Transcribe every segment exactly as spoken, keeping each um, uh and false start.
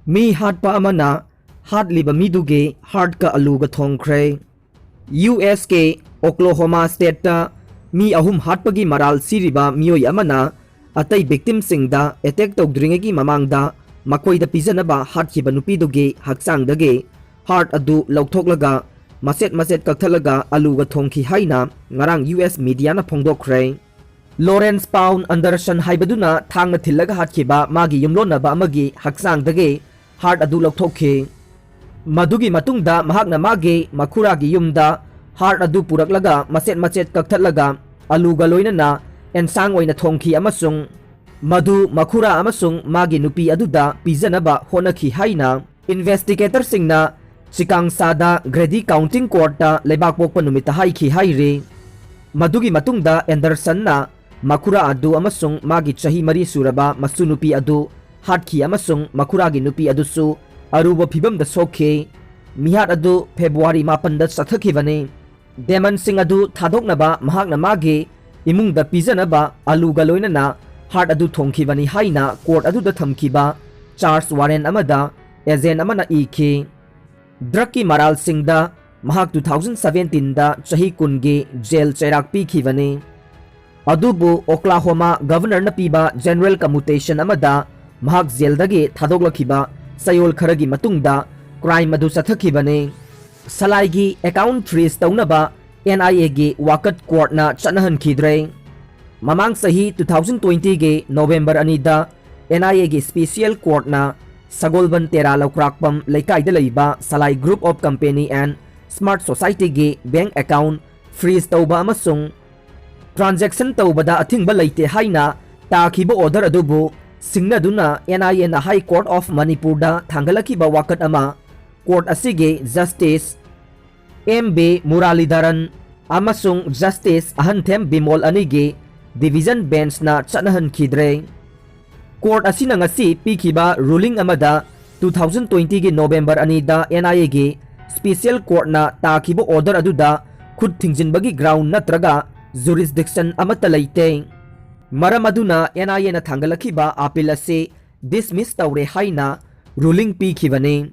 ꯃꯤ ꯍꯥꯠꯄ ꯑꯃꯅ ꯍꯥꯠꯂꯤꯕ ꯃꯤꯗꯨꯒꯤ heartꯀ ꯑꯂꯨꯒ ꯊꯣꯡꯈ꯭ꯔꯦ꯫ ꯌꯨ ꯑꯦꯁꯀꯤ ꯑꯣꯀ꯭ꯂꯣꯍꯣꯃꯥ stateꯇ ꯃꯤ ꯑꯍꯨꯝ ꯍꯥꯠꯄꯒꯤ ꯃꯔꯥꯜ ꯁꯤꯔꯤꯕ ꯃꯤꯑꯣꯏ ꯑꯃꯅ ꯑꯇꯩ victimꯁꯤꯡꯗ attack ꯇꯧꯗ꯭ꯔꯤꯉꯩꯒꯤ ꯃꯃꯥꯡꯗ ꯃꯈꯣꯏꯗ ꯄꯤꯖꯅꯕ ꯍꯥꯠꯈꯤꯕ ꯅꯨꯄꯤꯗꯨꯒꯤ ꯍꯛꯆꯥꯡꯗꯒꯤ heart ꯑꯗꯨ ꯂꯧꯊꯣꯛꯂꯒ ꯃꯆꯦꯠ ꯃꯆꯦꯠ ꯀꯛꯊꯠꯂꯒ ꯑꯂꯨꯒ ꯊꯣꯡꯈꯤ ꯍꯥꯏꯅ ꯉꯔꯥꯡ ꯌꯨ ꯑꯦꯁ mediaꯅ ꯐꯣꯡꯗꯣꯛꯈ꯭ꯔꯦ꯫ ꯂꯣꯔꯦꯟꯁ ꯄꯥꯎꯟ ꯑꯟꯗꯔꯁꯟ ꯍꯥꯏꯕꯗꯨꯅ ꯊꯥꯡꯅ ꯊꯤꯜꯂꯒ ꯍꯥꯠꯈꯤꯕ ꯃꯥꯒꯤ ꯌꯨꯝꯂꯣꯟꯅꯕ ꯑꯃꯒꯤ ꯍꯛꯆꯥꯡꯗꯒꯤ heart ꯑꯗꯨ ꯂꯧꯊꯣꯛꯈꯤ꯫ ꯃꯗꯨꯒꯤ ꯃꯇꯨꯡꯗ ꯃꯍꯥꯛꯅ ꯃꯥꯒꯤ ꯃꯈꯨꯔꯥꯒꯤ ꯌꯨꯝꯗ heart ꯑꯗꯨ ꯄꯨꯔꯛꯂꯒ ꯃꯆꯦꯠ ꯃꯆꯦꯠ ꯀꯛꯊꯠꯂꯒ ꯑꯂꯨꯒ ꯂꯣꯏꯅꯅ ꯑꯦꯟꯁꯥꯡ ꯑꯣꯏꯅ ꯊꯣꯡꯈꯤ ꯑꯃꯁꯨꯡ ꯃꯗꯨ ꯃꯈꯨꯔꯥ ꯑꯃꯁꯨꯡ ꯃꯥꯒꯤ ꯅꯨꯄꯤ ꯑꯗꯨꯗ ꯄꯤꯖꯅꯕ ꯍꯣꯠꯅꯈꯤ ꯍꯥꯏꯅ investigatorꯁꯤꯡꯅ ꯆꯤꯀꯥꯡꯁꯥꯗ Grady County Courtꯇ ꯂꯩꯕꯥꯛꯄꯣꯛꯄ ꯅꯨꯃꯤꯠꯇ ꯍꯥꯏꯈꯤ ꯍꯥꯏꯔꯤ꯫ ꯃꯗꯨꯒꯤ ꯃꯇꯨꯡꯗ ꯑꯦꯟꯗꯔꯁꯟꯅ ꯃꯈꯨꯔꯥ ꯑꯗꯨ ꯑꯃꯁꯨꯡ ꯃꯥꯒꯤ ꯆꯍꯤ ꯃꯔꯤ ꯁꯨꯔꯕ ꯃꯁꯨ ꯅꯨꯄꯤ ꯑꯗꯨ ꯍꯥꯠꯈꯤ ꯑꯃꯁꯨꯡ ꯃꯈꯨꯔꯥꯒꯤ ꯅꯨꯄꯤ ꯑꯗꯨꯁꯨ ꯑꯔꯨꯕ ꯐꯤꯚꯝꯗ ꯁꯣꯛꯈꯤ꯫ ꯃꯤꯍꯥꯠ ꯑꯗꯨ ꯐꯦꯕ꯭ꯔꯨꯋꯥꯔꯤ ꯃꯥꯄꯟꯗ ꯆꯠꯊꯈꯤꯕꯅꯤ꯫ Demonꯁꯤꯡ ꯑꯗꯨ ꯊꯥꯗꯣꯛꯅꯕ ꯃꯍꯥꯛꯅ ꯃꯥꯒꯤ ꯏꯃꯨꯡꯗ ꯄꯤꯖꯅꯕ ꯑꯂꯨꯒ ꯂꯣꯏꯅꯅ heart ꯑꯗꯨ ꯊꯣꯡꯈꯤꯕꯅꯤ ꯍꯥꯏꯅ court ꯑꯗꯨꯗ ꯊꯝꯈꯤꯕ search warrant ꯑꯃꯗ agent ꯑꯃꯅ ꯏꯈꯤ꯫ Drugꯀꯤ ꯃꯔꯥꯜꯁꯤꯡꯗ ꯃꯍꯥꯛ two thousand seventeenꯗ ꯆꯍꯤ ꯀꯨꯟꯒꯤ ꯖꯦꯜ ꯆꯩꯔꯥꯛ ꯄꯤꯈꯤꯕꯅꯤ꯫ ꯑꯗꯨꯕꯨ ꯑꯣꯀ꯭ꯂꯥꯍꯣꯃꯥ governorꯅ ꯄꯤꯕ general commutation ꯑꯃꯗ ꯃꯍꯥꯛ ꯖꯦꯜꯗꯒꯤ ꯊꯥꯗꯣꯛꯂꯛꯈꯤꯕ ꯆꯌꯣꯜ ꯈꯔꯒꯤ ꯃꯇꯨꯡꯗ crime ꯑꯗꯨ ꯆꯠꯊꯈꯤꯕꯅꯤ꯫ ꯁꯂꯥꯏꯒꯤ account freeze ꯇꯧꯅꯕ N I Aꯒꯤ ꯋꯥꯀꯠ courtꯅ ꯆꯠꯅꯍꯟꯈꯤꯗ꯭ꯔꯦ꯫ ꯃꯃꯥꯡ ꯆꯍꯤ two thousand twentyꯒꯤ November ꯑꯅꯤꯗ N I Aꯒꯤ special courtꯅ ꯁꯒꯣꯜꯕꯟ ꯇꯦꯔꯥ ꯂꯧꯀ꯭ꯔꯥꯛꯄꯝ ꯂꯩꯀꯥꯏꯗ ꯂꯩꯕ ꯁꯂꯥꯏ group of company and smart societyꯒꯤ bank account freeze ꯇꯧꯕ ꯑꯃꯁꯨꯡ transaction ꯇꯧꯕꯗ ꯑꯊꯤꯡꯕ ꯂꯩꯇꯦ ꯍꯥꯏꯅ ꯇꯥꯈꯤꯕ order ꯑꯗꯨꯕꯨ ꯁꯤꯡꯅꯗꯨꯅ N I Aꯅ High Court of Manipurꯗ ꯊꯥꯡꯒꯠꯂꯛꯈꯤꯕ ꯋꯥꯀꯠ ꯑꯃ court ꯑꯁꯤꯒꯤ Justice M B Muralidharan ꯑꯃꯁꯨꯡ Justice ꯑꯍꯟꯊꯦꯝ ꯕꯤꯃꯣꯜ ꯑꯅꯤꯒꯤ division benchꯅ ꯆꯠꯅꯍꯟꯈꯤꯗ꯭ꯔꯦ꯫ Court ꯑꯁꯤꯅ ꯉꯁꯤ ꯄꯤꯈꯤꯕ ruling ꯑꯃꯗ two thousand twentyꯒꯤ November ꯑꯅꯤꯗ N I Aꯒꯤ special courtꯅ ꯇꯥꯈꯤꯕ order ꯑꯗꯨꯗ ꯈꯨꯠ ꯊꯤꯡꯖꯤꯟꯕꯒꯤ ground ꯅꯠꯇ꯭ꯔꯒ jurisdiction ꯑꯃꯠꯇ ꯂꯩꯇꯦ꯫ ꯃꯔꯝ ꯑꯗꯨꯅ N I Aꯅ ꯊꯥꯡꯒꯠꯂꯛꯈꯤꯕ appeal ꯑꯁꯤ dismiss ꯇꯧꯔꯦ ꯍꯥꯏꯅ ꯔꯨꯂꯤꯡ ꯄꯤꯈꯤꯕꯅꯤ꯫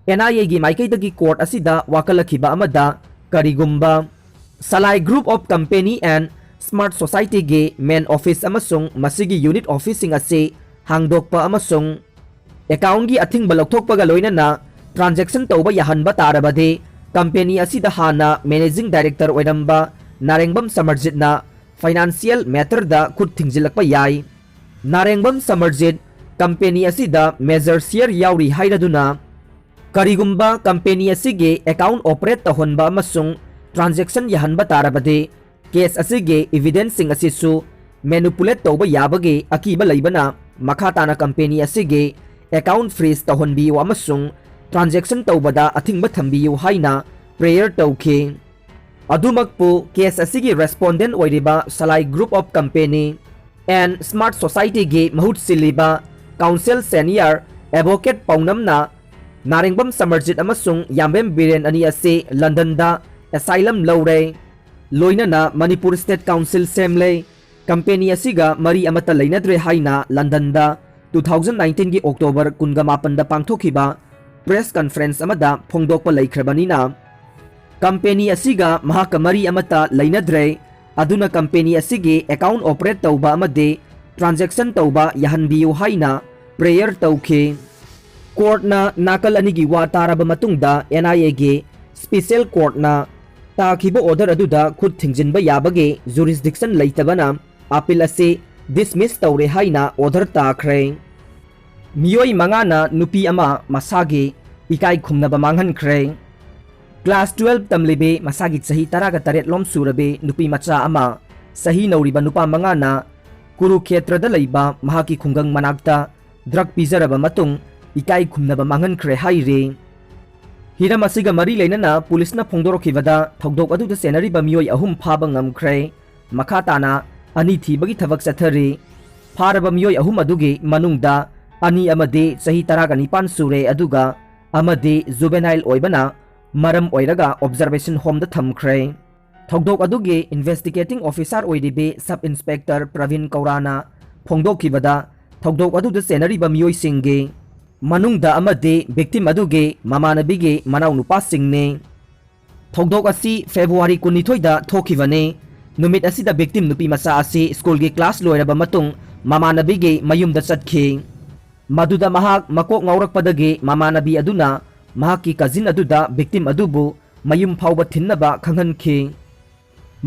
ꯑꯦꯟ ꯑꯥꯏ ꯑꯦꯒꯤ ꯃꯥꯏꯀꯩꯗꯒꯤ ꯀꯣꯔꯠ ꯑꯁꯤꯗ ꯋꯥꯀꯠꯂꯛꯈꯤꯕ ꯑꯃꯗ, ꯀꯔꯤꯒꯨꯝꯕ ꯁꯂꯥꯏ Group of Company and Smart Societyꯒꯤ ꯃꯦꯟ ꯑꯣꯐꯤꯁ ꯑꯃꯁꯨꯡ ꯃꯁꯤꯒꯤ ꯌꯨꯅꯤꯠ ꯑꯣꯐꯤꯁꯁꯤꯡ ꯑꯁꯤ ꯍꯥꯡꯗꯣꯛꯄ ꯑꯃꯁꯨꯡ ꯑꯦꯀꯥꯎꯟꯒꯤ ꯑꯊꯤꯡꯕ ꯂꯧꯊꯣꯛꯄꯒ ꯂꯣꯏꯅꯅ ꯇ꯭ꯔꯥꯟꯖꯦꯛꯁꯟ ꯇꯧꯕ ꯌꯥꯍꯟꯕ ꯇꯥꯔꯕꯗꯤ, ꯀꯝꯄꯦꯅꯤ ꯑꯁꯤꯗ ꯍꯥꯟꯅ ꯃꯦꯅꯦꯖꯤꯡ ꯗꯥꯏꯔꯦꯛꯇꯔ ꯑꯣꯏꯔꯝꯕ ꯅꯥꯔꯦꯡꯕꯝ ꯁꯃꯔꯖꯤꯠꯅ ꯐꯥꯏꯅꯥꯟꯁꯤꯌꯦꯜ ꯃꯦꯇꯔꯗ ꯈꯨꯠ ꯊꯤꯡꯖꯤꯜꯂꯛꯄ ꯌꯥꯏ꯫ ꯅꯥꯔꯦꯡꯕꯝ ꯁꯃꯔꯖꯤꯠ ꯀꯝꯄꯦꯅꯤ ꯑꯁꯤꯗ ꯃꯦꯖꯔ ꯁꯤꯌꯔ ꯌꯥꯎꯔꯤ ꯍꯥꯏꯔꯗꯨꯅ, ꯀꯔꯤꯒꯨꯝꯕ ꯀꯝꯄꯦꯅꯤ ꯑꯁꯤꯒꯤ ꯑꯦꯀꯥꯎꯟ ꯑꯣꯄꯔꯦꯠ ꯇꯧꯍꯟꯕ ꯑꯃꯁꯨꯡ ꯇ꯭ꯔꯥꯟꯖꯦꯛꯁꯟ ꯌꯥꯍꯟꯕ ꯇꯥꯔꯕꯗꯤ, ꯀꯦꯁ ꯑꯁꯤꯒꯤ ꯏꯚꯤꯗꯦꯟꯁꯁꯤꯡ ꯑꯁꯤꯁꯨ ꯃꯦꯅꯨꯄꯨꯂꯦꯠ ꯇꯧꯕ ꯌꯥꯕꯒꯤ ꯑꯀꯤꯕ ꯂꯩꯕꯅ, ꯃꯈꯥ ꯇꯥꯅ ꯀꯝꯄꯦꯅꯤ ꯑꯁꯤꯒꯤ ꯑꯦꯀꯥꯎꯟ ꯐ꯭ꯔꯤꯖ ꯇꯧꯍꯟꯕꯤꯌꯨ ꯑꯃꯁꯨꯡ ꯇ꯭ꯔꯥꯟꯖꯦꯛꯁꯟ ꯇꯧꯕꯗ ꯑꯊꯤꯡꯕ ꯊꯝꯕꯤꯌꯨ ꯍꯥꯏꯅ ꯄ꯭ꯔꯦꯌꯔ ꯇꯧꯈꯤ꯫ ꯑꯗꯨꯃꯛꯄꯨ, ꯀꯦꯁ ꯑꯁꯤꯒꯤ ꯔꯦꯁꯄꯣꯟꯗꯦꯟ ꯑꯣꯏꯔꯤꯕ ꯁꯂꯥꯏ Group of Company and Smart Societyꯒꯤ ꯃꯍꯨꯠ ꯁꯤꯜꯂꯤꯕ ꯀꯥꯎꯟꯁꯤꯜ ꯁꯦꯅꯤꯌꯔ ꯑꯦꯗꯚꯣꯀꯦꯠ ꯄꯥꯎꯅꯝꯅ ꯅꯥꯔꯦꯡꯕꯝ ꯁꯃꯔꯖꯤꯠ ꯑꯃꯁꯨꯡ ꯌꯥꯝꯕꯦꯝ ꯕꯤꯔꯦꯟ ꯑꯅꯤ ꯑꯁꯤ ꯂꯟꯗꯟꯗ ꯑꯦꯁꯥꯏꯂꯝ ꯂꯧꯔꯦ, ꯂꯣꯏꯅꯅ ꯃꯅꯤꯄꯨꯔ ꯁ꯭ꯇꯦꯠ ꯀꯥꯎꯟꯁꯤꯜ ꯁꯦꯝꯂꯦ꯫ ꯀꯝꯄꯦꯅꯤ ꯑꯁꯤꯒ ꯃꯔꯤ ꯑꯃꯠꯇ ꯂꯩꯅꯗ꯭ꯔꯦ ꯍꯥꯏꯅ ꯂꯟꯗꯟꯗ two thousand nineteenꯒꯤ ꯑꯣꯛꯇꯣꯕꯔ ꯀꯨꯟꯒ ꯃꯥꯄꯟꯗ ꯄꯥꯡꯊꯣꯛꯈꯤꯕ ꯄ꯭ꯔꯦꯁ ꯀꯟꯐꯔꯦꯟꯁ ꯑꯃꯗ ꯐꯣꯡꯗꯣꯛꯄ ꯂꯩꯈ꯭ꯔꯕꯅꯤꯅ, ꯀꯝꯄꯦꯅꯤ ꯑꯁꯤꯒ ꯃꯍꯥꯛꯀ ꯃꯔꯤ ꯑꯃꯠꯇ ꯂꯩꯅꯗ꯭ꯔꯦ, ꯑꯗꯨꯅ ꯀꯝꯄꯦꯅꯤ ꯑꯁꯤꯒꯤ ꯑꯦꯀꯥꯎꯟ ꯑꯣꯄꯔꯦꯠ ꯇꯧꯕ ꯑꯃꯗꯤ ꯇ꯭ꯔꯥꯟꯖꯦꯛꯁꯟ ꯇꯧꯕ ꯌꯥꯍꯟꯕꯤꯌꯨ ꯍꯥꯏꯅ ꯄ꯭ꯔꯦꯌꯔ ꯇꯧꯈꯤ꯫ ꯀꯣꯔꯠꯅ ꯅꯥꯀꯜ ꯑꯅꯤꯒꯤ ꯋꯥ ꯇꯥꯔꯕ ꯃꯇꯨꯡꯗ, ꯑꯦꯟ ꯑꯥꯏ ꯑꯦꯒꯤ ꯁ꯭ꯄꯤꯁꯦꯜ ꯀꯣꯔꯠꯅ ꯇꯥꯈꯤꯕ ꯑꯣꯔꯗꯔ ꯑꯗꯨꯗ ꯈꯨꯠ ꯊꯤꯡꯖꯤꯟꯕ ꯌꯥꯕꯒꯤ ꯖꯨꯔꯤꯁꯗꯤꯛꯁꯟ ꯂꯩꯇꯕꯅ ꯑꯄꯤꯜ ꯑꯁꯤ ꯗꯤꯁꯃꯤꯁ ꯇꯧꯔꯦ ꯍꯥꯏꯅ ꯑꯣꯔꯗꯔ ꯇꯥꯈ꯭ꯔꯦ꯫ ꯃꯤꯑꯣꯏ ꯃꯉꯥꯅ ꯅꯨꯄꯤ ꯑꯃ ꯃꯁꯥꯒꯤ ꯏꯀꯥꯏ ꯈꯨꯝꯅꯕ ꯃꯥꯡꯍꯟꯈ꯭ꯔꯦ꯫ ꯀ꯭ꯂꯥꯁ twelve ꯇꯝꯂꯤꯕꯤ, ꯃꯁꯥꯒꯤ ꯆꯍꯤ ꯇꯔꯥꯒ ꯇꯔꯦꯠ ꯂꯣꯝ ꯁꯨꯔꯕꯤ ꯅꯨꯄꯤ ꯃꯆꯥ ꯑꯃ ꯆꯍꯤ ꯅꯧꯔꯤꯕ ꯅꯨꯄꯥ ꯃꯉꯥꯅ ꯀꯨꯔꯨꯈꯦꯇ꯭ꯔꯗ ꯂꯩꯕ ꯃꯍꯥꯛꯀꯤ ꯈꯨꯡꯒꯪ ꯃꯅꯥꯛꯇ ꯗ꯭ꯔꯒ ꯄꯤꯖꯔꯕ ꯃꯇꯨꯡ ꯏꯀꯥꯏ ꯈꯨꯝꯅꯕ ꯃꯥꯡꯍꯟꯈ꯭ꯔꯦ ꯍꯥꯏꯔꯤ꯫ ꯍꯤꯔꯝ ꯑꯁꯤꯒ ꯃꯔꯤ ꯂꯩꯅꯅ ꯄꯨꯂꯤꯁꯅ ꯐꯣꯡꯗꯣꯔꯛꯈꯤꯕꯗ, ꯊꯧꯗꯣꯛ ꯑꯗꯨꯗ ꯆꯦꯟꯅꯔꯤꯕ ꯃꯤꯑꯣꯏ ꯑꯍꯨꯝ ꯐꯥꯕ ꯉꯝꯈ꯭ꯔꯦ꯫ ꯃꯈꯥ ꯇꯥꯅ ꯑꯅꯤ ꯊꯤꯕꯒꯤ ꯊꯕꯛ ꯆꯠꯊꯔꯤ꯫ ꯐꯥꯔꯕ ꯃꯤꯑꯣꯏ ꯑꯍꯨꯝ ꯑꯗꯨꯒꯤ ꯃꯅꯨꯡꯗ ꯑꯅꯤ ꯑꯃꯗꯤ ꯆꯍꯤ ꯇꯔꯥꯒ ꯅꯤꯄꯥꯟ ꯁꯨꯔꯦ, ꯑꯗꯨꯒ ꯑꯃꯗꯤ ꯖꯨꯕꯦꯅꯥꯏꯜ ꯑꯣꯏꯕꯅ ꯃꯔꯝ ꯑꯣꯏꯔꯒ ꯑꯣꯕꯖꯔꯕꯦꯁꯟ ꯍꯣꯝꯗ ꯊꯝꯈ꯭ꯔꯦ꯫ ꯊꯧꯗꯣꯛ ꯑꯗꯨꯒꯤ ꯏꯟꯚꯦꯁꯇꯤꯒꯦꯇꯤꯡ ꯑꯣꯐꯤꯁꯥꯔ ꯑꯣꯏꯔꯤꯕꯤ ꯁꯕ ꯏꯟꯁꯄꯦꯛꯇꯔ ꯄ꯭ꯔꯕꯤꯟ ꯀꯧꯔꯥꯅ ꯐꯣꯡꯗꯣꯛꯈꯤꯕꯗ, ꯊꯧꯗꯣꯛ ꯑꯗꯨꯗ ꯆꯦꯟꯅꯔꯤꯕ ꯃꯤꯑꯣꯏꯁꯤꯡꯒꯤ ꯃꯅꯨꯡꯗ ꯑꯃꯗꯤ victim ꯑꯗꯨꯒꯤ ꯃꯃꯥꯟꯅꯕꯤꯒꯤ ꯃꯅꯥꯎꯅꯨꯄꯥꯁꯤꯡꯅꯤ꯫ ꯊꯧꯗꯣꯛ ꯑꯁꯤ February ꯀꯨꯟꯅꯤꯊꯣꯏꯗ ꯊꯣꯛꯈꯤꯕꯅꯤ꯫ ꯅꯨꯃꯤꯠ ꯑꯁꯤꯗ victim ꯅꯨꯄꯤ ꯃꯆꯥ ꯑꯁꯤ ꯁ꯭ꯀꯨꯜꯒꯤ class ꯂꯣꯏꯔꯕ ꯃꯇꯨꯡ ꯃꯃꯥꯟꯅꯕꯤꯒꯤ ꯃꯌꯨꯝꯗ ꯆꯠꯈꯤ꯫ ꯃꯗꯨꯗ ꯃꯍꯥꯛ ꯃꯀꯣꯛ ꯉꯥꯎꯔꯛꯄꯗꯒꯤ ꯃꯃꯥꯟꯅꯕꯤ ꯑꯗꯨꯅ ꯃꯍꯥꯛꯀꯤ cousin ꯑꯗꯨꯗ victim ꯑꯗꯨꯕꯨ ꯃꯌꯨꯝ ꯐꯥꯎꯕ ꯊꯤꯟꯅꯕ ꯈꯪꯍꯟꯈꯤ꯫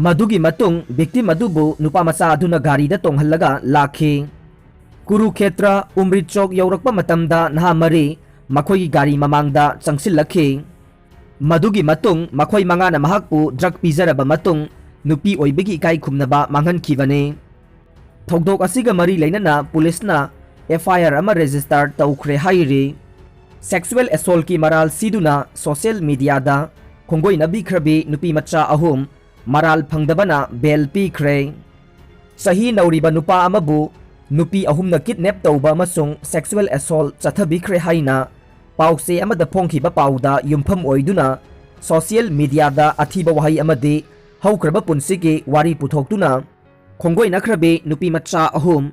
ꯃꯗꯨꯒꯤ ꯃꯇꯨꯡ victim ꯑꯗꯨꯕꯨ ꯅꯨꯄꯥ ꯃꯆꯥ ꯑꯗꯨꯅ ꯒꯥꯔꯤꯗ ꯇꯣꯡꯍꯜꯂꯒ ꯂꯥꯛꯈꯤ꯫ ꯀꯨꯔꯨꯈꯦꯇ꯭ꯔ ꯎꯝꯔꯤ ꯆꯧꯛ ꯌꯧꯔꯛꯄ ꯃꯇꯝꯗ ꯅꯍꯥ ꯃꯔꯤ ꯃꯈꯣꯏꯒꯤ ꯒꯥꯔꯤ ꯃꯃꯥꯡꯗ ꯆꯪꯁꯤꯜꯂꯛꯈꯤ꯫ ꯃꯗꯨꯒꯤ ꯃꯇꯨꯡ ꯃꯈꯣꯏ ꯃꯉꯥꯅ ꯃꯍꯥꯛꯄꯨ drug ꯄꯤꯖꯔꯕ ꯃꯇꯨꯡ ꯅꯨꯄꯤ ꯑꯣꯏꯕꯒꯤ ꯏꯀꯥꯏ ꯈꯨꯝꯅꯕ ꯃꯥꯡꯍꯟꯈꯤꯕꯅꯤ꯫ ꯊꯧꯗꯣꯛ ꯑꯁꯤꯒ ꯃꯔꯤ ꯂꯩꯅꯅ ꯄꯨꯂꯤꯁꯅ F I R ꯑꯃ register ꯇꯧꯈ꯭ꯔꯦ ꯍꯥꯏꯔꯤ꯫ Sexual assaultꯀꯤ ꯃꯔꯥꯜ ꯁꯤꯗꯨꯅ social mediaꯗ ꯈꯣꯡꯒꯣꯏꯅꯕꯤꯈ꯭ꯔꯕꯤ ꯅꯨꯄꯤ ꯃꯆꯥ ꯑꯍꯨꯝ ꯃꯔꯥꯜ ꯐꯪꯗꯕꯅ bail ꯄꯤꯈ꯭ꯔꯦ꯫ ꯆꯍꯤ ꯅꯧꯔꯤꯕ ꯅꯨꯄꯥ ꯑꯃꯕꯨ ꯅꯨꯄꯤ ꯑꯍꯨꯝꯅ kidnap ꯇꯧꯕ ꯑꯃꯁꯨꯡ sexual assault ꯆꯠꯊꯕꯤꯈ꯭ꯔꯦ ꯍꯥꯏꯅ ꯄꯥꯎꯆꯦ ꯑꯃꯗ ꯐꯣꯡꯈꯤꯕ ꯄꯥꯎꯗ ꯌꯨꯝꯐꯝ ꯑꯣꯏꯗꯨꯅ social mediaꯗ ꯑꯊꯤꯕ ꯋꯥꯍꯩ ꯑꯃꯗꯤ ꯍꯧꯈ꯭ꯔꯕ ꯄꯨꯟꯁꯤꯒꯤ ꯋꯥꯔꯤ ꯄꯨꯊꯣꯛꯇꯨꯅ ꯈꯣꯡꯒꯣꯏꯅꯈ꯭ꯔꯕꯤ ꯅꯨꯄꯤ ꯃꯆꯥ ꯑꯍꯨꯝ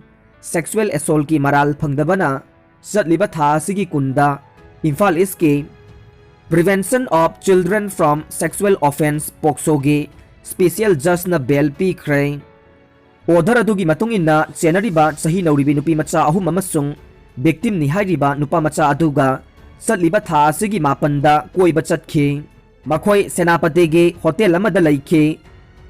sexual assaultꯀꯤ ꯃꯔꯥꯜ ꯐꯪꯗꯕꯅ ꯆꯠꯂꯤꯕ ꯊꯥ ꯑꯁꯤꯒꯤ ꯀꯨꯟꯗ ꯏꯝꯐꯥꯜ ꯏꯁꯀꯤ Prevention of Children from Sexual Offence POCSOꯒꯤ special judgeꯅ bail ꯄꯤꯈ꯭ꯔꯦ꯫ Order ꯑꯗꯨꯒꯤ ꯃꯇꯨꯡ ꯏꯟꯅ ꯆꯦꯟꯅꯔꯤꯕ ꯆꯍꯤ ꯅꯧꯔꯤꯕꯤ ꯅꯨꯄꯤ ꯃꯆꯥ ꯑꯍꯨꯝ ꯑꯃꯁꯨꯡ victimꯅꯤ ꯍꯥꯏꯔꯤꯕ ꯅꯨꯄꯥ ꯃꯆꯥ ꯑꯗꯨꯒ ꯆꯠꯂꯤꯕ ꯊꯥ ꯑꯁꯤꯒꯤ ꯃꯥꯄꯟꯗ ꯀꯣꯏꯕ ꯆꯠꯈꯤ꯫ ꯃꯈꯣꯏ ꯁꯦꯅꯥꯄꯇꯤꯒꯤ hotel ꯑꯃꯗ ꯂꯩꯈꯤ꯫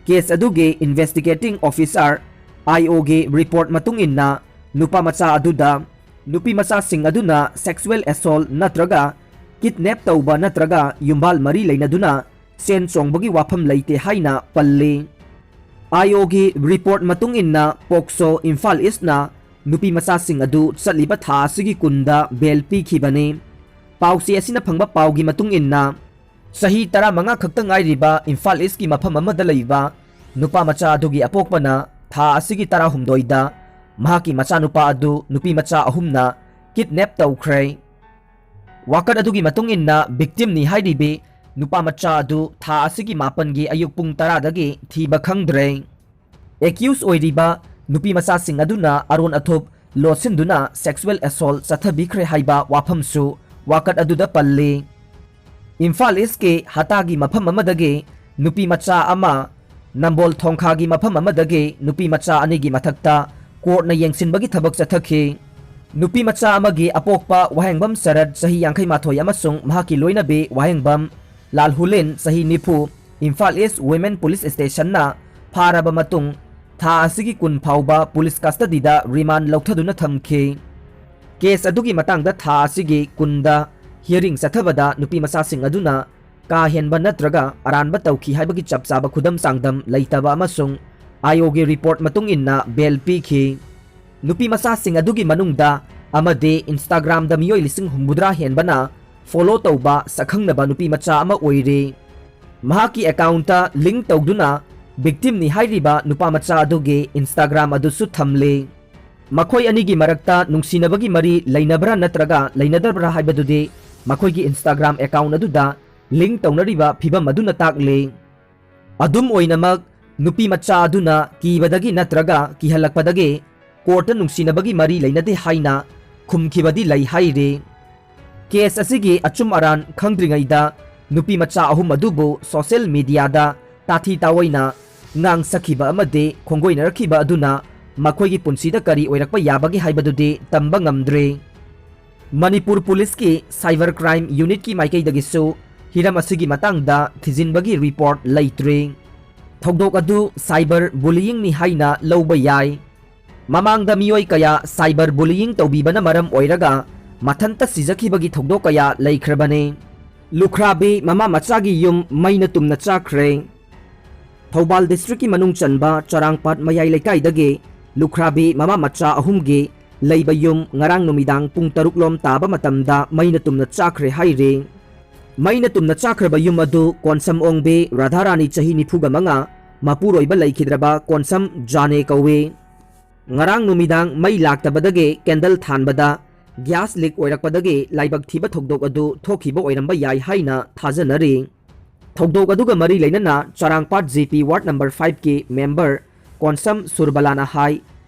Case ꯑꯗꯨꯒꯤ investigating officer, I Oꯒꯤ report ꯃꯇꯨꯡ ꯏꯟꯅ ꯅꯨꯄꯥ ꯃꯆꯥ ꯑꯗꯨꯗ ꯅꯨꯄꯤ ꯃꯆꯥꯁꯤꯡ ꯑꯗꯨꯅ sexual assault ꯅꯠꯇ꯭ꯔꯒ kidnap ꯇꯧꯕ ꯅꯠꯇ꯭ꯔꯒ ꯌꯨꯝꯕꯥꯜ ꯃꯔꯤ ꯂꯩꯅꯗꯨꯅ ꯁꯦꯟ ꯆꯣꯡꯕꯒꯤ ꯋꯥꯐꯝ ꯂꯩꯇꯦ ꯍꯥꯏꯅ ꯄꯜꯂꯤ꯫ I Oꯒꯤ report ꯃꯇꯨꯡ ꯏꯟꯅ POCSO ꯏꯝꯐꯥꯜ ꯏꯁꯅ ꯅꯨꯄꯤ ꯃꯆꯥꯁꯤꯡ ꯑꯗꯨ ꯆꯠꯂꯤꯕ ꯊꯥ ꯑꯁꯤꯒꯤ ꯀꯨꯟꯗ bail ꯄꯤꯈꯤꯕꯅꯤ꯫ ꯄꯥꯎꯆꯦ ꯑꯁꯤꯅ ꯐꯪꯕ ꯄꯥꯎꯒꯤ ꯃꯇꯨꯡ ꯏꯟꯅ ꯆꯍꯤ ꯇꯔꯥꯃꯉꯥ ꯈꯛꯇ ꯉꯥꯏꯔꯤꯕ ꯏꯝꯐꯥꯜ ꯏꯁꯀꯤ ꯃꯐꯝ ꯑꯃꯗ ꯂꯩꯕ ꯅꯨꯄꯥ ꯃꯆꯥ ꯑꯗꯨꯒꯤ ꯑꯄꯣꯛꯄꯅ ꯊꯥ ꯑꯁꯤꯒꯤ ꯇꯔꯥꯍꯨꯝꯗꯣꯏꯗ ꯃꯍꯥꯛꯀꯤ ꯃꯆꯥꯅꯨꯄꯥ ꯑꯗꯨ ꯅꯨꯄꯤ ꯃꯆꯥ ꯑꯍꯨꯝꯅ kidnap ꯇꯧꯈ꯭ꯔꯦ꯫ ꯋꯥꯀꯠ ꯑꯗꯨꯒꯤ ꯃꯇꯨꯡ ꯏꯟꯅ victimꯅꯤ ꯍꯥꯏꯔꯤꯕꯤ ꯅꯨꯄꯥ ꯃꯆꯥ ꯑꯗꯨ ꯊꯥ ꯑꯁꯤꯒꯤ ꯃꯥꯄꯟꯒꯤ ꯑꯌꯨꯛ ꯄꯨꯡ ꯇꯔꯥꯗꯒꯤ ꯊꯤꯕ ꯈꯪꯗ꯭ꯔꯦ꯫ Accused ꯑꯣꯏꯔꯤꯕ ꯅꯨꯄꯤ ꯃꯆꯥꯁꯤꯡ ꯑꯗꯨꯅ ꯑꯔꯣꯟ ꯑꯊꯨꯞ ꯂꯣꯠꯁꯤꯟꯗꯨꯅ sexual assault ꯆꯠꯊꯕꯤꯈ꯭ꯔꯦ ꯍꯥꯏꯕ ꯋꯥꯐꯝꯁꯨ ꯋꯥꯀꯠ ꯑꯗꯨꯗ ꯄꯜꯂꯤ꯫ ꯏꯝꯐꯥꯜ ꯏꯁꯀꯤ ꯍꯇꯥꯒꯤ ꯃꯐꯝ ꯑꯃꯗꯒꯤ ꯅꯨꯄꯤ ꯃꯆꯥ ꯑꯃ ꯅꯝꯕꯣꯜ ꯊꯣꯡꯈꯥꯒꯤ ꯃꯐꯝ ꯑꯃꯗꯒꯤ ꯅꯨꯄꯤ ꯃꯆꯥ ꯑꯅꯤꯒꯤ ꯃꯊꯛꯇ ꯀꯣꯔꯠꯅ ꯌꯦꯡꯁꯤꯟꯕꯒꯤ ꯊꯕꯛ ꯆꯠꯊꯈꯤ꯫ ꯅꯨꯄꯤ ꯃꯆꯥ ꯑꯃꯒꯤ ꯑꯄꯣꯛꯄ ꯋꯥꯍꯦꯡꯕꯝ ꯁꯔꯠ ꯆꯍꯤ ꯌꯥꯡꯈꯩ ꯃꯥꯊꯣꯏ ꯑꯃꯁꯨꯡ ꯃꯍꯥꯛꯀꯤ ꯂꯣꯏꯅꯕꯤ ꯋꯥꯍꯦꯡꯕꯝ ꯂꯥꯜꯍꯨꯂꯤꯟ ꯆꯍꯤ ꯅꯤꯐꯨ ꯏꯝꯐꯥꯜ ꯏꯁ ꯋꯤꯃꯦꯟ ꯄꯨꯂꯤꯁ ꯁ꯭ꯇꯦꯁꯟꯅ ꯐꯥꯔꯕ ꯃꯇꯨꯡ ꯊꯥ ꯑꯁꯤꯒꯤ ꯀꯨꯟ ꯐꯥꯎꯕ ꯄꯨꯂꯤꯁ ꯀꯁꯇꯗꯤꯗ ꯔꯤꯃꯥꯟ ꯂꯧꯊꯗꯨꯅ ꯊꯝꯈꯤ꯫ ꯀꯦꯁ ꯑꯗꯨꯒꯤ ꯃꯇꯥꯡꯗ ꯊꯥ ꯑꯁꯤꯒꯤ ꯀꯨꯟꯗ ꯍꯤꯌꯔꯤꯡ ꯆꯠꯊꯕꯗ ꯅꯨꯄꯤ ꯃꯆꯥꯁꯤꯡ ꯑꯗꯨꯅ ꯀꯥ ꯍꯦꯟꯕ ꯅꯠꯇ꯭ꯔꯒ ꯑꯔꯥꯟꯕ ꯇꯧꯈꯤ ꯍꯥꯏꯕꯒꯤ ꯆꯞ ꯆꯥꯕ ꯈꯨꯗꯝ ꯆꯥꯡꯗꯝ ꯂꯩꯇꯕ ꯑꯃꯁꯨꯡ ꯑꯥꯏ ꯑꯣꯒꯤ ꯔꯤꯄꯣꯔꯠ ꯃꯇꯨꯡ ꯏꯟꯅ ꯕꯦꯜ ꯄꯤꯈꯤ꯫ ꯅꯨꯄꯤ ꯃꯆꯥꯁꯤꯡ ꯑꯗꯨꯒꯤ ꯃꯅꯨꯡꯗ ꯑꯃꯗꯤ Instagram-ꯗ ꯃꯤꯑꯣꯏ ꯂꯤꯁꯤꯡ ꯍꯨꯝꯐꯨꯇꯔꯥ ꯍꯦꯟꯕꯅ ꯐꯣꯂꯣ ꯇꯧꯕ ꯁꯛꯈꯪꯅꯕ ꯅꯨꯄꯤ ꯃꯆꯥ ꯑꯃ ꯑꯣꯏꯔꯤ꯫ ꯃꯍꯥꯛꯀꯤ ꯑꯦꯀꯥꯎꯟꯠꯇ ꯂꯤꯡꯛ ꯇꯧꯗꯨꯅ ꯚꯤꯛꯇꯤꯝꯅꯤ ꯍꯥꯏꯔꯤꯕ ꯅꯨꯄꯥ ꯃꯆꯥ ꯑꯗꯨꯒꯤ Instagram ꯑꯗꯨꯁꯨ ꯊꯝꯂꯤ꯫ ꯃꯈꯣꯏ ꯑꯅꯤꯒꯤ ꯃꯔꯛꯇ ꯅꯨꯡꯁꯤꯅꯕꯒꯤ ꯃꯔꯤ ꯂꯩꯅꯕ꯭ꯔꯥ ꯅꯠꯇ꯭ꯔꯒ ꯂꯩꯅꯗꯕ꯭ꯔꯥ ꯍꯥꯏꯕꯗꯨꯗꯤ ꯃꯈꯣꯏꯒꯤ Instagram ꯑꯦꯀꯥꯎꯟꯠ ꯑꯗꯨꯗ ꯂꯤꯡꯛ ꯇꯧꯅꯔꯤꯕ ꯐꯤꯚꯝ ꯑꯗꯨꯅ ꯇꯥꯛꯂꯤ꯫ ꯑꯗꯨꯝ ꯑꯣꯏꯅꯃꯛ, ꯅꯨꯄꯤ ꯃꯆꯥ ꯑꯗꯨꯅ ꯀꯤꯕꯗꯒꯤ ꯅꯠꯇ꯭ꯔꯒ ꯀꯤꯍꯜꯂꯛꯄꯗꯒꯤ ꯀꯣꯔꯠꯇ ꯅꯨꯡꯁꯤꯅꯕꯒꯤ ꯃꯔꯤ ꯂꯩꯅꯗꯦ ꯍꯥꯏꯅ ꯈꯨꯝꯈꯤꯕꯗꯤ ꯂꯩ ꯍꯥꯏꯔꯤ꯫ ꯀꯦꯁ ꯑꯁꯤꯒꯤ ꯑꯆꯨꯝ ꯑꯔꯥꯟ ꯈꯪꯗ꯭ꯔꯤꯉꯩꯗ ꯅꯨꯄꯤ ꯃꯆꯥ ꯑꯍꯨꯝ ꯑꯗꯨꯕꯨ ꯁꯣꯁꯤꯌꯦꯜ ꯃꯤꯗꯤꯌꯥꯗ ꯇꯥꯊꯤ ꯇꯥꯑꯣꯏꯅ ꯉꯥꯡꯁꯛꯈꯤꯕ ꯑꯃꯗꯤ ꯈꯣꯡꯒꯣꯏꯅꯔꯛꯈꯤꯕ ꯑꯗꯨꯅ ꯃꯈꯣꯏꯒꯤ ꯄꯨꯟꯁꯤꯗ ꯀꯔꯤ ꯑꯣꯏꯔꯛꯄ ꯌꯥꯕꯒꯦ ꯍꯥꯏꯕꯗꯨꯗꯤ ꯇꯝꯕ ꯉꯝꯗ꯭ꯔꯤ꯫ ꯃꯅꯤꯄꯨꯔ ꯄꯨꯂꯤꯁꯀꯤ ꯁꯥꯏꯕꯔ ꯀ꯭ꯔꯥꯏꯝ ꯌꯨꯅꯤꯠꯀꯤ ꯃꯥꯏꯀꯩꯗꯒꯤꯁꯨ ꯍꯤꯔꯝ ꯑꯁꯤꯒꯤ ꯃꯇꯥꯡꯗ ꯊꯤꯖꯤꯟꯕꯒꯤ ꯔꯤꯄꯣꯔꯠ ꯂꯩꯇ꯭ꯔꯤ꯫ ꯊꯧꯗꯣꯛ ꯑꯗꯨ ꯁꯥꯏꯕꯔ ꯕꯨꯂꯤꯌꯤꯡꯅꯤ ꯍꯥꯏꯅ ꯂꯧꯕ ꯌꯥꯏ꯫ ꯃꯃꯥꯡꯗ ꯃꯤꯑꯣꯏ ꯀꯌꯥ ꯁꯥꯏꯕꯔ ꯕꯨꯂꯤꯌꯤꯡ ꯇꯧꯕꯤꯕꯅ ꯃꯔꯝ ꯑꯣꯏꯔꯒ ꯃꯊꯟꯇ ꯁꯤꯖꯈꯤꯕꯒꯤ ꯊꯧꯗꯣꯛ ꯀꯌꯥ ꯂꯩꯈ꯭ꯔꯕꯅꯤ꯫ ꯂꯨꯈ꯭ꯔꯥꯕꯤ ꯃꯃꯥ ꯃꯆꯥꯒꯤ ꯌꯨꯝ ꯃꯩꯅ ꯇꯨꯝꯅ ꯆꯥꯈ꯭ꯔꯦ꯫ ꯊꯧꯕꯥꯜ ꯗꯤꯁꯇ꯭ꯔꯤꯛꯀꯤ ꯃꯅꯨꯡ ꯆꯟꯕ ꯆꯔꯥꯡꯄꯥꯠ ꯃꯌꯥꯏ ꯂꯩꯀꯥꯏꯗꯒꯤ ꯂꯨꯈ꯭ꯔꯥꯕꯤ ꯃꯃꯥ ꯃꯆꯥ ꯑꯍꯨꯝꯒꯤ ꯂꯩꯕ ꯌꯨꯝ ꯉꯔꯥꯡ ꯅꯨꯃꯤꯗꯥꯡ ꯄꯨꯡ ꯇꯔꯨꯛ ꯂꯣꯝ ꯇꯥꯕ ꯃꯇꯝꯗ ꯃꯩꯅ ꯇꯨꯝꯅ ꯆꯥꯈ꯭ꯔꯦ ꯍꯥꯏꯔꯤ꯫ ꯃꯩꯅ ꯇꯨꯝꯅ ꯆꯥꯈ꯭ꯔꯕ ꯌꯨꯝ ꯑꯗꯨ ꯀꯣꯟꯁꯝ ꯑꯣꯡꯕꯤ ꯔꯥꯙꯥꯔꯥꯅꯤ ꯆꯍꯤ ꯅꯤꯐꯨꯒ ꯃꯉꯥ, ꯃꯄꯨꯔꯣꯏꯕ ꯂꯩꯈꯤꯗ꯭ꯔꯕ ꯀꯣꯟꯁꯝ ꯖꯥꯅꯦ ꯀꯧꯏ꯫ ꯉꯔꯥꯡ ꯅꯨꯃꯤꯗꯥꯡ ꯃꯩ ꯂꯥꯛꯇꯕꯗꯒꯤ ꯀꯦꯟꯗꯜ ꯊꯥꯟꯕꯗ ꯒ꯭ꯌꯥꯁ ꯂꯤꯛ ꯑꯣꯏꯔꯛꯄꯗꯒꯤ ꯂꯥꯏꯕꯛ ꯊꯤꯕ ꯊꯧꯗꯣꯛ ꯑꯗꯨ ꯊꯣꯛꯈꯤꯕ ꯑꯣꯏꯔꯝꯕ ꯌꯥꯏ ꯍꯥꯏꯅ ꯊꯥꯖꯅꯔꯤ꯫ ꯊꯧꯗꯣꯛ ꯑꯗꯨꯒ ꯃꯔꯤ ꯂꯩꯅꯅ ꯆꯔꯥꯡꯄꯥꯠ ꯖꯤ ꯄꯤ ꯋꯥꯔꯗ ꯅꯝꯕꯔ ꯐꯥꯏꯚꯀꯤ ꯃꯦꯝꯕꯔ ꯀꯣꯟꯁꯝ ꯁꯨꯔꯕꯂꯥꯅ ꯍꯥꯏ,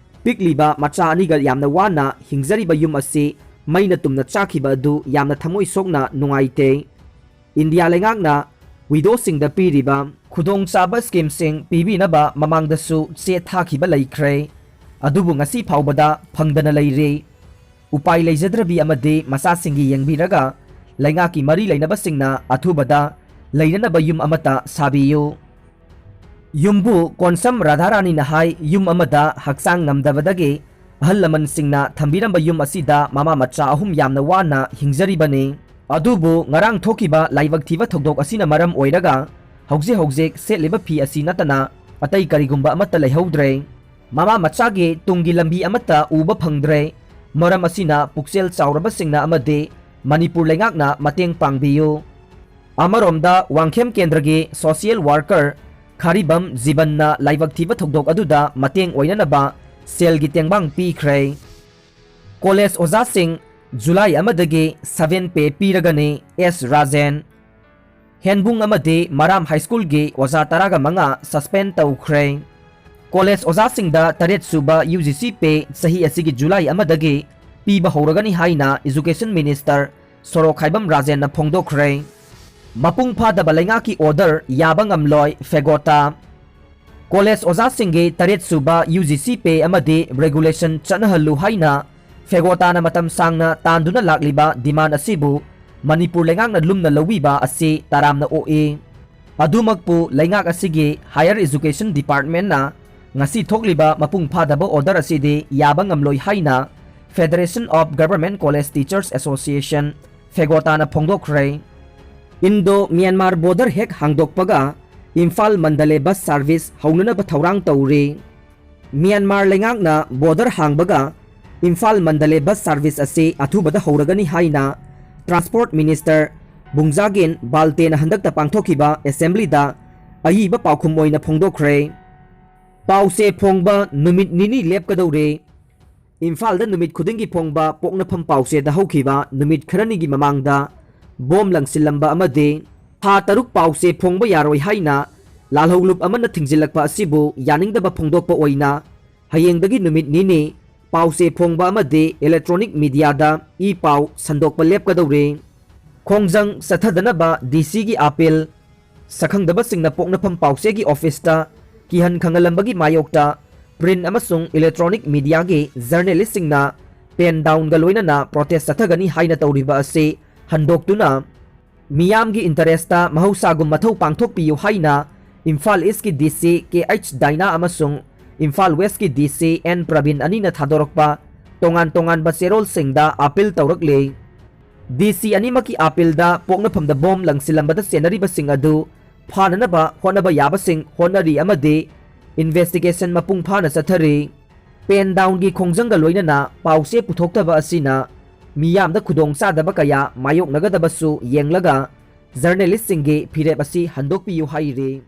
ꯄꯤꯛꯂꯤꯕ ꯃꯆꯥ ꯑꯅꯤꯒ ꯌꯥꯝꯅ ꯋꯥꯅ ꯍꯤꯡꯖꯔꯤꯕ ꯌꯨꯝ ꯑꯁꯤ ꯃꯩꯅ ꯇꯨꯝꯅ ꯆꯥꯛꯈꯤꯕ ꯑꯗꯨ ꯌꯥꯝꯅ ꯊꯃꯣꯏ ꯁꯣꯛꯅ ꯅꯨꯡꯉꯥꯏꯇꯦ꯫ ꯏꯟꯗꯤꯌꯥ ꯂꯩꯉꯥꯛꯅ ꯋꯤꯗꯣꯁꯤꯡꯗ ꯄꯤꯔꯤꯕ ꯈꯨꯗꯣꯡꯆꯥꯕ ꯁ꯭ꯀꯤꯝꯁꯤꯡ ꯄꯤꯕꯤꯅꯕ ꯃꯃꯥꯡꯗꯁꯨ ꯆꯦ ꯊꯥꯈꯤꯕ ꯂꯩꯈ꯭ꯔꯦ, ꯑꯗꯨꯕꯨ ꯉꯁꯤ ꯐꯥꯎꯕꯗ ꯐꯪꯗꯅ ꯂꯩꯔꯤ꯫ ꯎꯄꯥꯏ ꯂꯩꯖꯗ꯭ꯔꯕꯤ ꯑꯃꯗꯤ ꯃꯆꯥꯁꯤꯡꯒꯤ ꯌꯦꯡꯕꯤꯔꯒ ꯂꯩꯉꯥꯛꯀꯤ ꯃꯔꯤ ꯂꯩꯅꯕꯁꯤꯡꯅ ꯑꯊꯨꯕꯗ ꯂꯩꯅꯅꯕ ꯌꯨꯝ ꯑꯃꯠꯇ ꯁꯥꯕꯤꯌꯨ꯫ ꯌꯨꯝꯕꯨ ꯀꯣꯟꯁꯝ ꯔꯥꯙꯥꯔꯥꯅꯤꯅ ꯍꯥꯏ, ꯌꯨꯝ ꯑꯃꯗ ꯍꯛꯆꯥꯡ ꯉꯝꯗꯕꯗꯒꯤ ꯑꯍꯜ ꯂꯃꯟꯁꯤꯡꯅ ꯊꯝꯕꯤꯔꯝꯕ ꯌꯨꯝ ꯑꯁꯤꯗ ꯃꯃꯥ ꯃꯆꯥ ꯑꯍꯨꯝ ꯌꯥꯝꯅ ꯋꯥꯅ ꯍꯤꯡꯖꯔꯤꯕꯅꯤ꯫ ꯑꯗꯨꯕꯨ ꯉꯔꯥꯡ ꯊꯣꯛꯈꯤꯕ ꯂꯥꯏꯕꯛ ꯊꯤꯕ ꯊꯧꯗꯣꯛ ꯑꯁꯤꯅ ꯃꯔꯝ ꯑꯣꯏꯔꯒ ꯍꯧꯖꯤꯛ ꯍꯧꯖꯤꯛ ꯁꯦꯠꯂꯤꯕ ꯐꯤ ꯑꯁꯤ ꯅꯠꯇꯅ ꯑꯇꯩ ꯀꯔꯤꯒꯨꯝꯕ ꯑꯃꯠꯇ ꯂꯩꯍꯧꯗ꯭ꯔꯦ꯫ ꯃꯃꯥ ꯃꯆꯥꯒꯤ ꯇꯨꯡꯒꯤ ꯂꯝꯕꯤ ꯑꯃꯠꯇ ꯎꯕ ꯐꯪꯗ꯭ꯔꯦ꯫ ꯃꯔꯝ ꯑꯁꯤꯅ ꯄꯨꯛꯆꯦꯜ ꯆꯥꯎꯔꯕꯁꯤꯡꯅ ꯑꯃꯗꯤ ꯃꯅꯤꯄꯨꯔ ꯂꯩꯉꯥꯛꯅ ꯃꯇꯦꯡ ꯄꯥꯡꯕꯤꯌꯨ꯫ ꯑꯃꯔꯣꯝꯗ ꯋꯥꯡꯈꯦꯝ ꯀꯦꯟꯗ꯭ꯔꯒꯤ social worker ꯈꯥꯔꯤꯕꯝ ꯖꯤꯕꯟꯅ ꯂꯥꯏꯕꯛ ꯊꯤꯕ ꯊꯧꯗꯣꯛ ꯑꯗꯨꯗ ꯃꯇꯦꯡ ꯑꯣꯏꯅꯅꯕ ꯁꯦꯜꯒꯤ ꯇꯦꯡꯕꯥꯡ ꯄꯤꯈ꯭ꯔꯦ꯫ ꯀꯣꯂꯦꯖ ꯑꯣꯖꯥꯁꯤꯡ ꯖꯨꯂꯥꯏ ꯑꯃꯗꯒꯤ seven pay ꯄꯤꯔꯒꯅꯤ, ꯑꯦꯁ ꯔꯥꯖꯦꯟ꯫ ꯍꯦꯟꯕꯨꯡ ꯑꯃꯗꯤ ꯃꯔꯥꯝ ꯍꯥꯏ ꯁ꯭ꯀꯨꯜꯒꯤ ꯑꯣꯖꯥ ꯇꯔꯥꯒ ꯃꯉꯥ suspend ꯇꯧꯈ꯭ꯔꯦ꯫ ꯀꯣꯂꯦꯖ ꯑꯣꯖꯥꯁꯤꯡꯗ ꯇꯔꯦꯠ ꯁꯨꯕ ꯌꯨ ꯖꯤ ꯁꯤ pay ꯆꯍꯤ ꯑꯁꯤꯒꯤ ꯖꯨꯂꯥꯏ ꯑꯃꯗꯒꯤ ꯄꯤꯕ ꯍꯧꯔꯒꯅꯤ ꯍꯥꯏꯅ Education Minister ꯁꯣꯔꯣꯛꯈꯥꯏꯕꯝ ꯔꯥꯖꯦꯟꯅ ꯐꯣꯡꯗꯣꯛꯈ꯭ꯔꯦ꯫ ꯃꯄꯨꯡ ꯐꯥꯗꯕ ꯂꯩꯉꯥꯛꯀꯤ order ꯌꯥꯕ ꯉꯝꯂꯣꯏ, ꯐꯦꯒꯣꯇꯥ꯫ ꯀꯣꯂꯦꯖ ꯑꯣꯖꯥꯁꯤꯡꯒꯤ ꯇꯔꯦꯠ ꯁꯨꯕ ꯌꯨ ꯖꯤ ꯁꯤ pay ꯑꯃꯗꯤ regulation ꯆꯠꯅꯍꯜꯂꯨ ꯍꯥꯏꯅ ꯐꯦꯒꯣꯇꯥꯅ ꯃꯇꯝ ꯁꯥꯡꯅ ꯇꯥꯟꯗꯨꯅ ꯂꯥꯛꯂꯤꯕ demand ꯑꯁꯤꯕꯨ ꯃꯅꯤꯄꯨꯔ ꯂꯩꯉꯥꯛꯅ ꯂꯨꯝꯅ ꯂꯧꯕꯤꯕ ꯑꯁꯤ ꯇꯔꯥꯝꯅ ꯑꯣꯛꯏ꯫ ꯑꯗꯨꯃꯛꯄꯨ ꯂꯩꯉꯥꯛ ꯑꯁꯤꯒꯤ Higher Education Departmentꯅ ꯉꯁꯤ ꯊꯣꯛꯂꯤꯕ ꯃꯄꯨꯡ ꯐꯥꯗꯕ order ꯑꯁꯤꯗꯤ ꯌꯥꯕ ꯉꯝꯂꯣꯏ ꯍꯥꯏꯅ Federation of Government College Teachers Association, ꯐꯦꯒꯣꯇꯥꯅ ꯐꯣꯡꯗꯣꯛꯈ꯭ꯔꯦ꯫ ꯏꯟꯗꯣ ꯃ꯭ꯌꯥꯟꯃꯥꯔ border ꯍꯦꯛ ꯍꯥꯡꯗꯣꯛꯄꯒ ꯏꯝꯐꯥꯜ ꯃꯟꯗꯂꯦ bus service ꯍꯧꯅꯅꯕ ꯊꯧꯔꯥꯡ ꯇꯧꯔꯤ꯫ ꯃ꯭ꯌꯥꯟꯃꯥꯔ ꯂꯩꯉꯥꯛꯅ border ꯍꯥꯡꯕꯒ Imphal Mandalay bus service ꯑꯁꯤ ꯑꯊꯨꯕꯗ ꯍꯧꯔꯒꯅꯤ ꯍꯥꯏꯅ Transport Minister ꯕꯨꯡꯖꯥꯒꯤꯟ ꯕꯥꯜꯇꯦꯅ ꯍꯟꯗꯛꯇ ꯄꯥꯡꯊꯣꯛꯈꯤꯕ assemblyꯗ ꯑꯏꯕ ꯄꯥꯎꯈꯨꯝ ꯑꯣꯏꯅ ꯐꯣꯡꯗꯣꯛꯈ꯭ꯔꯦ꯫ ꯄꯥꯎꯆꯦ ꯐꯣꯡꯕ ꯅꯨꯃꯤꯠ ꯅꯤꯅꯤ ꯂꯦꯞꯀꯗꯧꯔꯦ꯫ ꯏꯝꯐꯥꯜꯗ ꯅꯨꯃꯤꯠ ꯈꯨꯗꯤꯡꯒꯤ ꯐꯣꯡꯕ ꯄꯣꯛꯅꯐꯝ ꯄꯥꯎꯆꯦꯗ ꯍꯧꯈꯤꯕ ꯅꯨꯃꯤꯠ ꯈꯔꯅꯤꯒꯤ ꯃꯃꯥꯡꯗ ꯕꯣꯝ ꯂꯪꯁꯤꯜꯂꯝꯕ ꯑꯃꯗꯤ ꯊꯥ ꯇꯔꯨꯛ ꯄꯥꯎꯆꯦ ꯐꯣꯡꯕ ꯌꯥꯔꯣꯏ ꯍꯥꯏꯅ ꯂꯥꯜꯍꯧꯂꯨꯞ ꯑꯃꯅ ꯊꯤꯡꯖꯤꯜꯂꯛꯄ ꯑꯁꯤꯕꯨ ꯌꯥꯅꯤꯡꯗꯕ ꯐꯣꯡꯗꯣꯛꯄ ꯑꯣꯏꯅ ꯍꯌꯦꯡꯗꯒꯤ ꯅꯨꯃꯤꯠ ꯅꯤꯅꯤ ꯄꯥꯎꯆꯦ ꯐꯣꯡꯕ ꯑꯃꯗꯤ electronic mediaꯗ ꯏ ꯄꯥꯎ ꯁꯟꯗꯣꯛꯄ ꯂꯦꯞꯀꯗꯧꯔꯦ꯫ ꯈꯣꯡꯖꯪ ꯆꯠꯊꯗꯅꯕ ꯗꯤ ꯁꯤꯒꯤ ꯑꯥꯄꯤꯜ ꯁꯛꯈꯪꯗꯕꯁꯤꯡꯅ ꯄꯣꯛꯅꯐꯝ ꯄꯥꯎꯆꯦꯒꯤ ꯑꯣꯐꯤꯁꯇ ꯀꯤꯍꯟ ꯈꯪꯍꯜꯂꯝꯕꯒꯤ ꯃꯥꯌꯣꯛꯇ print ꯑꯃꯁꯨꯡ electronic mediaꯒꯤ journalistꯁꯤꯡꯅ pen downꯒ ꯂꯣꯏꯅꯅ protest ꯆꯠꯊꯒꯅꯤ ꯍꯥꯏꯅ ꯇꯧꯔꯤꯕ ꯑꯁꯤ ꯍꯟꯗꯣꯛꯇꯨꯅ ꯃꯤꯌꯥꯝꯒꯤ interestꯇ ꯃꯍꯧꯁꯥꯒꯨꯝ ꯃꯊꯧ ꯄꯥꯡꯊꯣꯛꯄꯤꯌꯨ ꯍꯥꯏꯅ ꯏꯝꯐꯥꯜ ꯏꯁꯀꯤ ꯗꯤ ꯁꯤ ꯀꯦ ꯑꯩꯆ ꯗꯥꯏꯅꯥ ꯑꯃꯁꯨꯡ ꯏꯝꯐꯥꯜ ꯋꯦꯁꯀꯤ ꯗꯤ ꯁꯤ ꯑꯦꯟ ꯄ꯭ꯔꯕꯤꯟ ꯑꯅꯤꯅ ꯊꯥꯗꯣꯔꯛꯄ ꯇꯣꯉꯥꯟ ꯇꯣꯉꯥꯟꯕ ꯆꯦꯔꯣꯜꯁꯤꯡꯗ ꯑꯥꯄꯤꯜ ꯇꯧꯔꯛꯂꯦ꯫ ꯗꯤ ꯁꯤ ꯑꯅꯤꯃꯛꯀꯤ ꯑꯥꯄꯤꯜꯗ ꯄꯣꯛꯅꯐꯝꯗ ꯕꯣꯝ ꯂꯪꯁꯤꯜꯂꯝꯕꯗ ꯆꯦꯟꯅꯔꯤꯕꯁꯤꯡ ꯑꯗꯨ ꯐꯥꯅꯅꯕ ꯍꯣꯠꯅꯕ ꯌꯥꯕꯁꯤꯡ ꯍꯣꯠꯅꯔꯤ ꯑꯃꯗꯤ investigation ꯃꯄꯨꯡ ꯐꯥꯅ ꯆꯠꯊꯔꯤ꯫ Pen downꯒꯤ ꯈꯣꯡꯖꯪꯒ ꯂꯣꯏꯅꯅ ꯄꯥꯎꯆꯦ ꯄꯨꯊꯣꯛꯇꯕ ꯑꯁꯤꯅ ꯃꯤꯌꯥꯝꯗ ꯈꯨꯗꯣꯡꯆꯥꯗꯕ ꯀꯌꯥ ꯃꯥꯌꯣꯛꯅꯒꯗꯕꯁꯨ ꯌꯦꯡꯂꯒ journalistꯁꯤꯡꯒꯤ ꯐꯤꯔꯦꯞ ꯑꯁꯤ ꯍꯟꯗꯣꯛꯄꯤꯌꯨ ꯍꯥꯏꯔꯤ꯫